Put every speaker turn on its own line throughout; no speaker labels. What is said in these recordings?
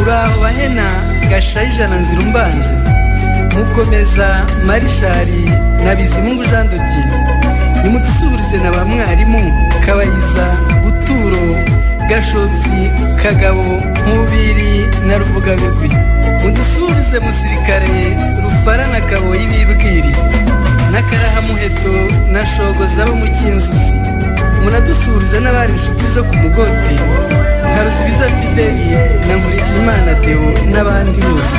Uraho Bahena Gashayija na Nzirumbanje, Mukomeza Marishari na Bizimungu Jean de Dieu. Nimudusuhurize na ba mwarimu Kabayiza, Buturo, Gashotsi, Kagabo, Nkubiri na Ruvugabigwi. Mudusuhurize Musirikare Rufara na Kaboyi bibwiri na Karahamuheto na Shogoza bo mu Cyinzuzi. Munadusuhurize n'abari inshuti zo ku Mugote nka Ruzibiza Fideli na Nkurikiyimana Deo n'abandi bose.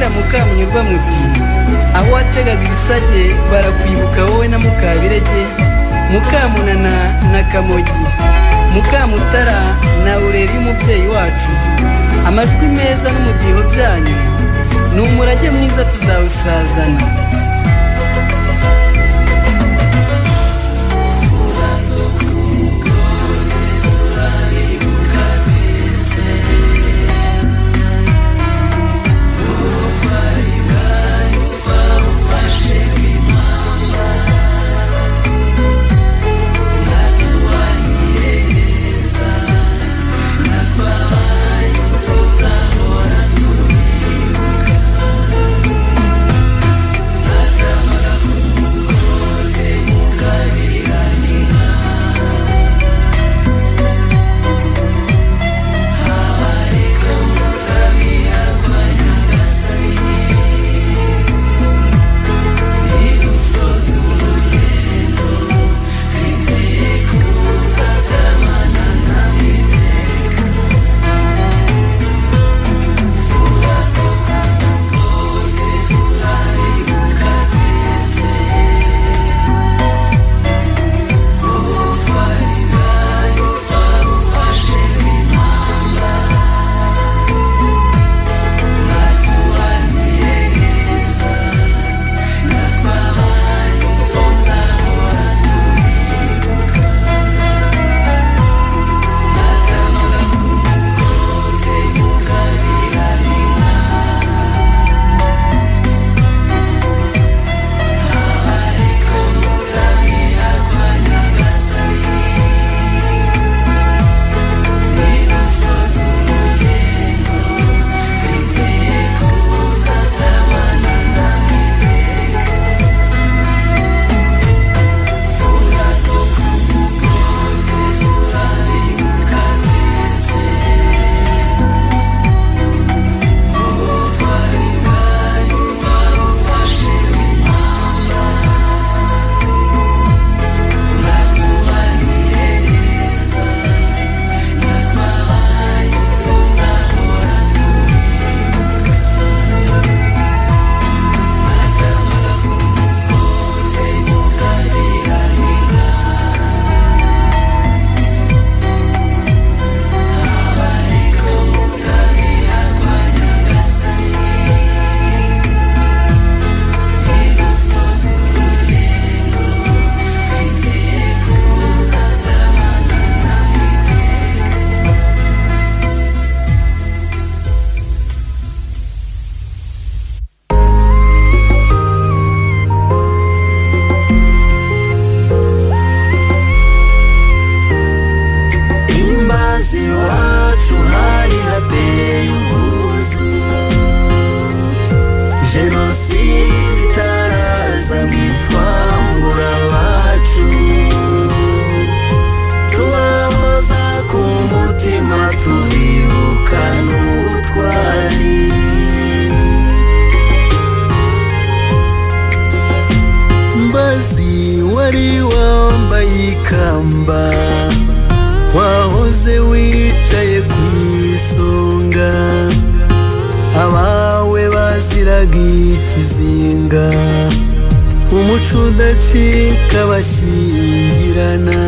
Mukamunyurwa muti aho wategaga ibisage barakwibuka wowe na Mukabirege, Mukamunana na Kamogi, Mukamutara na Ureri umubyeyi wacu. Amajwi meza n'umudiho byanyu ni umurage mwiza tuzawusazana. Wari wambaye ikamba, wahoze wicaye ku isonga, abawe baziraga ikizinga, umuco udacika bashyingirana.